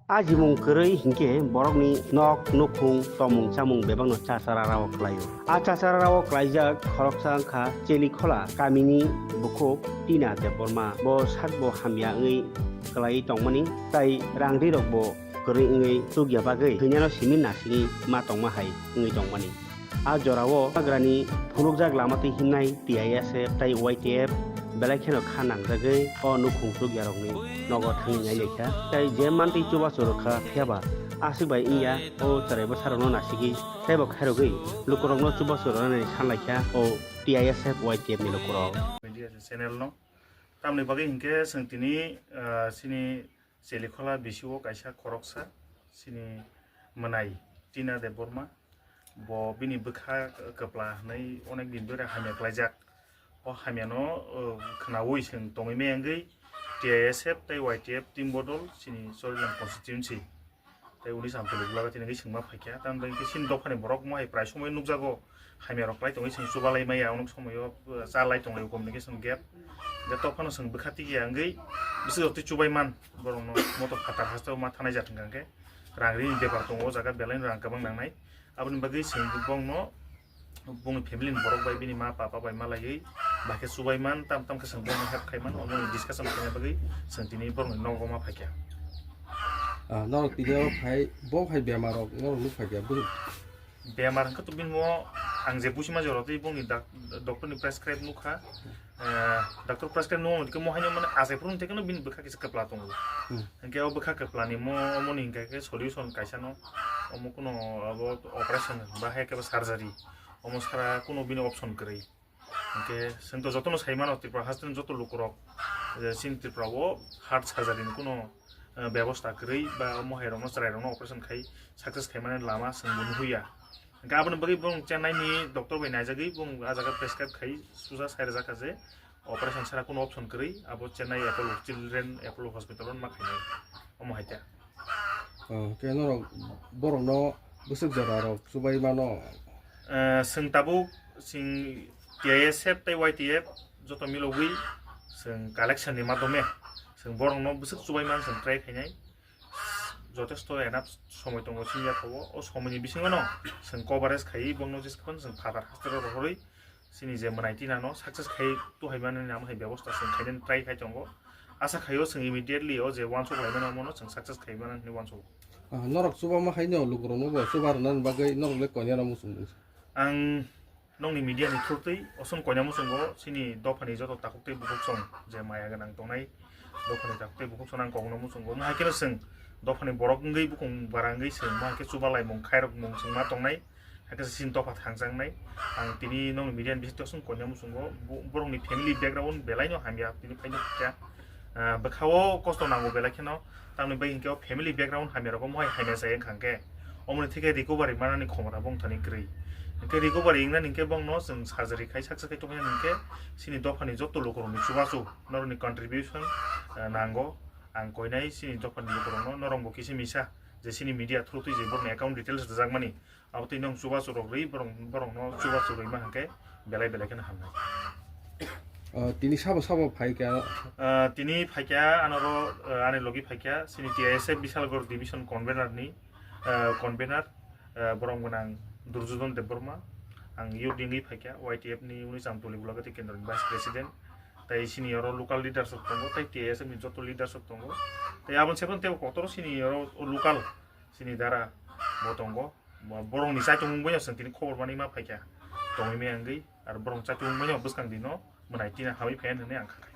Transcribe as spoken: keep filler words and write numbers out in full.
Ajimung kwrwi hinkhe borokni nok, nukhung, tomung chamung bebakno chachara rao khlaio. A chachara rao klaijak khoroksa wngkha Chelikhola kamini bukhuk Tina Debbarma. Bo sakbo hamya wngwi kwlaiwi tongmani, tai rangrirokbo kwrwi wngwi chukya bagwi thwinano simi nasigwi ma tongma hai wngwi tongmani. A jorao hagrani phunukjak lama twi himnai T I S F tai Y T F belai kheno kha nangjagwi o nukhung chukyarokni nogo thangwi nailaikha. Tai je mantwi chubachu rwkha, phiyaba aswk bai wngya o chwrai bwsarokno nasigwi teibo khairogwi lukurokno chubachu rwnani sanlaikha o T I S F Y T F ni lukurok. Media channel no tamni bagwi hinkhe chwng tini, ah, chini Chelikhola bisio kaisa khoroksa chini mwnai Tina Debbarma, bo bini bwkha kwpla hwnwi onek din dhori hamya klaijak. O hamyano, uh, khnaui chwng tongwi maya wngwi T I S F tei Y T F team bodol chini Chorilam constituency tei uni samtuli bwlago tini wngwi chwngma phaikha. Tamni bagwi chini dophani borok mohai prai somoi nukjago. Hamya rok klai tongwi chwng chubalai maya, onek somoio, uh, cha lai tonglai communication gap. Hwnkhe tokphano chwng bwkha tikya wngwi bwswk rok twi chubai man, borokno moto phatar hasteo ma thanai jat hwnkha hwnkhe rang rini bepar tongo, o jaga belai no rang kwbang nangnai. Aboni bagwi chwng bongno bongni family ni borok bai bini ma papa bai malaiwi bahai khe chubai man, tam tam khe chwng bongno help khai man, omo discussion khaina bagwi chwng tini borokni nogo ma phaikha. Ah, norok tini o phai, bo phai bemar rok norok nuk phaikha, bwswk? Bemar hwnkhe to bini mo ang je buchima jora twi bongni dak-, doctor ni prescribe nukha. Eh, doctor prescribe nukha hwnkhe mo haino mane achai phuru thekeno bini bwkha kisa kwpla tongo. Hmm. Hwnkhe o bwkha kwplani mo, omoni hwnkhe khe solution kaisa no, omo kuno abo operation ba hai khe surgery, omo sara kuno bini option kwrwi. Hwnkhe chwng to jotono sai mano, Tripura haste ni joto lukurok, je chini Tripura o heart surgery ni kuno, eh, bebosta kwrwi ba omo hai rokno chwrai rokno operation khai success khai mani lama chwng bo nuhuya. Hwnkhe aboni bagwi bong Chennai ni doctor bai naijagwi bong a jaga prescribe khai suja sai rwjak kha je operation sara kuno option kwrwi, abo Chennai Apollo Children Apollo Hospital o ma khainai, omo hai ta. Oh, khe norok borokno bwswk jora rok chubai mano? Eh, chwng tabuk chwng T I S F tei Y T F joto milogwi chwng collection ni madhyome chwng borokno bwswk chubai man chwng try khainai. Jotesto enough somoi tongo chini yakhao, o somoi ni bisingo no chwng coverage khaiwi bongno jesa phano chwng phatar hospital rohorwi chini je mwnai Tina no success khai tuhai mani namo hai bebosta chwng khainani try khai tongo. Asa khaio chwng immediately o je uansuk laimani omono chwng success khai mani hinwi uansuk. Ah, norok chubama haino lukurokno bo chuba rwnani bagwi norok le koinwi rw muchung muchung. Ang nokni media ni through twi oson koina muchungo chini dophani joto takhuk tei bukhuk song je maya gwnang tongnai, dophani takhuk tei bukhuk song ang kokno muchungo. Omo hai kheno chwng dophani borok wngwi bukung bara wngwi chwng omo hai khe chuba laimung khairok mung chwng ma tongnai. Hakhe chini dopha thangjaknai. Ang tini nokni media ni bisingtwi aswk koina muchungo, bo-, borokni family background belaino hamya tini phaino kha. Ah, bwkhao kosto nango belai kheno, tamni bagwi hinkhe o family background hamya rok omo hai hamya chai wngkha hinkhe, omoni thikhe recovery manani khomota bongthani kwrwi. Hinkhe recovery wngnani hinkhe bongno chwng surgery khai success khai tongmani hinkhe chini dophani joto lukurokni chubachu norokni contribution, ah, nango. Ang koinai chini dophani lukurokno, norokbo kisa misa je chini media through twi je borokni account details rwjakmani, abo twi nwng chubachu rok rwi borok, borokno chubachu rwima hinkhe belai belai kheno hamnai. Ah, tini sabo sabo phaikha? Ah, tini phaikha anoro, ah, ani logi phaikha chini T I S F Bishalgarh division convener ni, ah, convener, ah, borom gwnang Durjodon Debbarma. Ang youth wngwi phaikha, Y T F ni Unisam Tuli Bulagati Kendro ni vice president. Tai chini oro local leaders rok tongo, tai T I S F ni joto leaders rok tongo. Tai aboni sebon tebo kotor chini oro local chini dara bo tongo. Bo-, borokni chaichomung bai no chwng tini khobor manwi ma phaikha. Tongwi maya wngwi, aro borok chaichomung bai no bwskang dino mwnai Tina hamwi phai hinwi ang kha khai.